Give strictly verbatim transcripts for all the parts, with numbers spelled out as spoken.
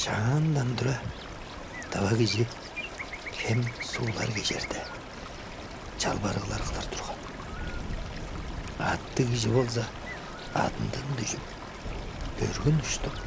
Шаандан тура тыва кижи хем суулар кежерде, чалбарыглар кылыр турган. Аъттыг кижи болза, аъдындан дүжүп, бөргүн уштуп,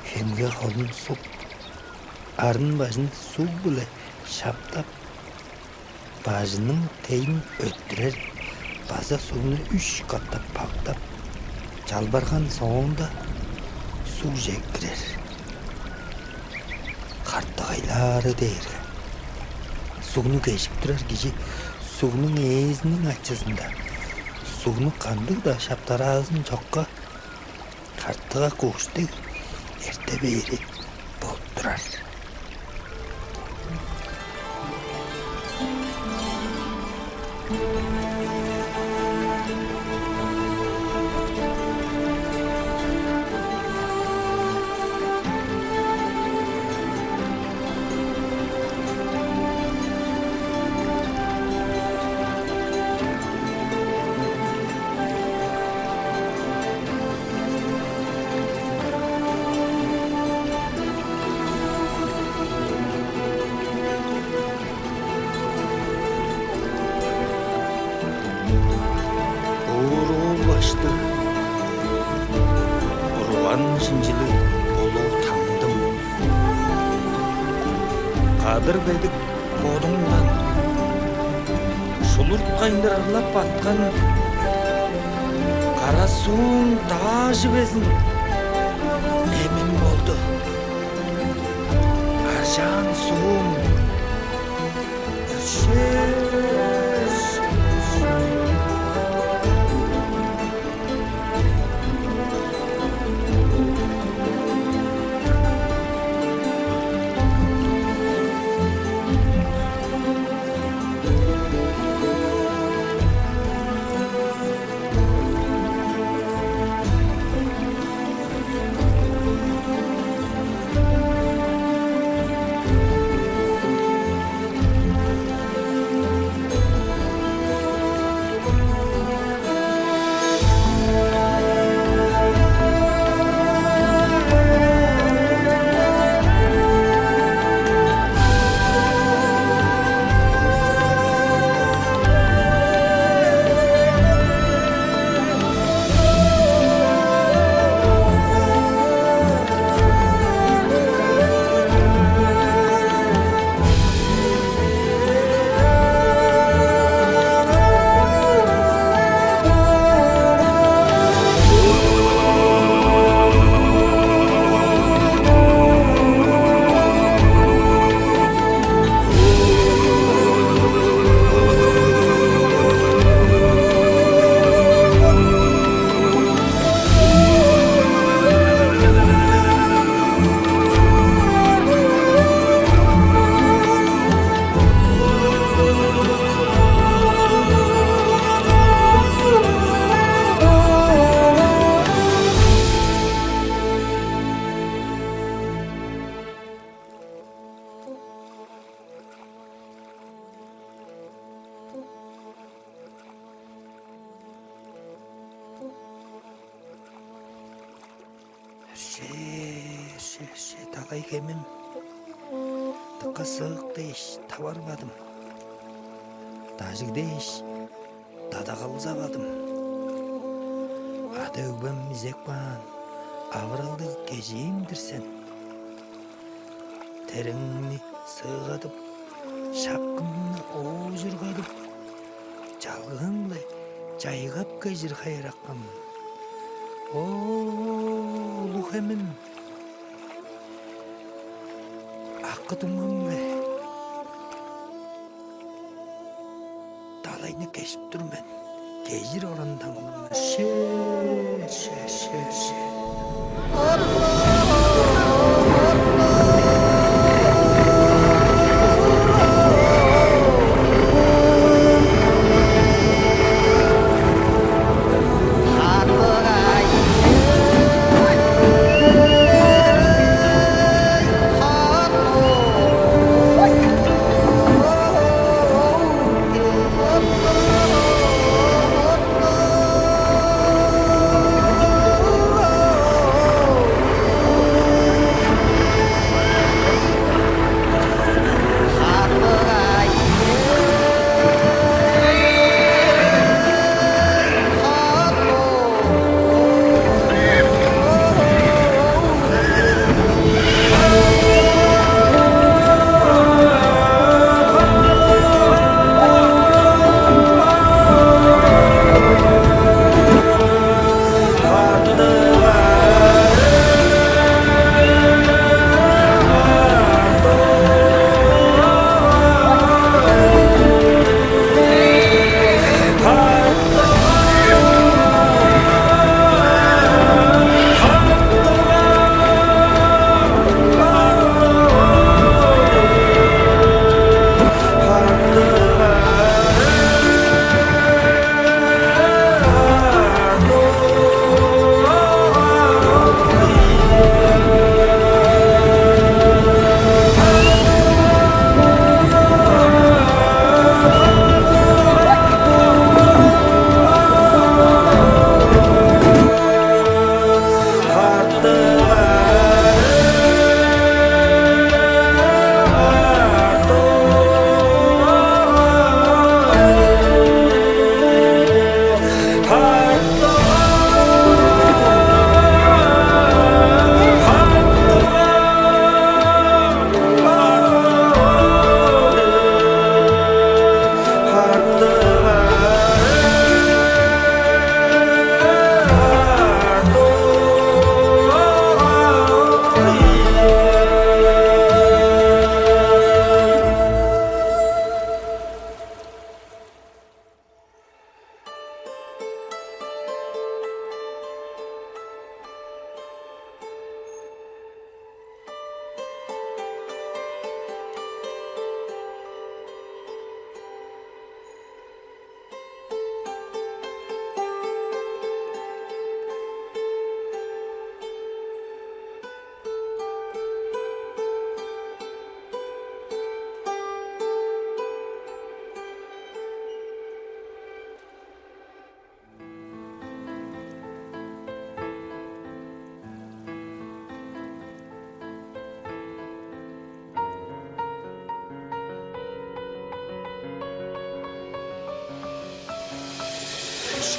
хемге холун суп, арын-бажын суг-биле шаптап, бажының тейин өттүрер база сугну үш катап пактап, чалбарган соонда, сугже кирер. Картыгайлаары дээрге, сугну кежип турар кижи сугнуң ээзиниң ачызында сугну кандыг-даа шаптараазын чокка, картыга куш дег эрте бээри болуп турар. Ооруул башты, урган шинчили улуг таңдым, кадыр бедик бодуңдан шулурткайындыр ырлап баткан кара сууң даажы безин эмин болду. Аржаан суум, өршээш. Эрше, эрше, эрше, далай хемим. Дыка сыык дээш, таварбадым. Дажыг дээш, дадагалзавадым. Ада-өгбем изеп каан авыралдыг кежээм-дир сен. Тереңни сыыгадып, шапкынны оожургадып, чалгыың-биле чайгап кежир хайыракым. О, улуг хемим, акы дуңмам-биле далайны кежип тур мен. Кежир орандан ше, ше, ше, ше.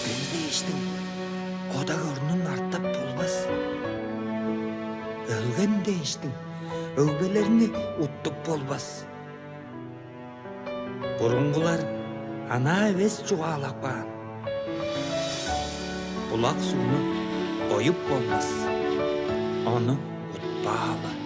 Өлген дээштиң, кода-көрнүн артап болбас. Өлген дээштиң, өгбелерни уттуп болбас. Бурунгулар анаа эвес чугаалап каан: «Булак сууну оюп болбас, ону утпаалы».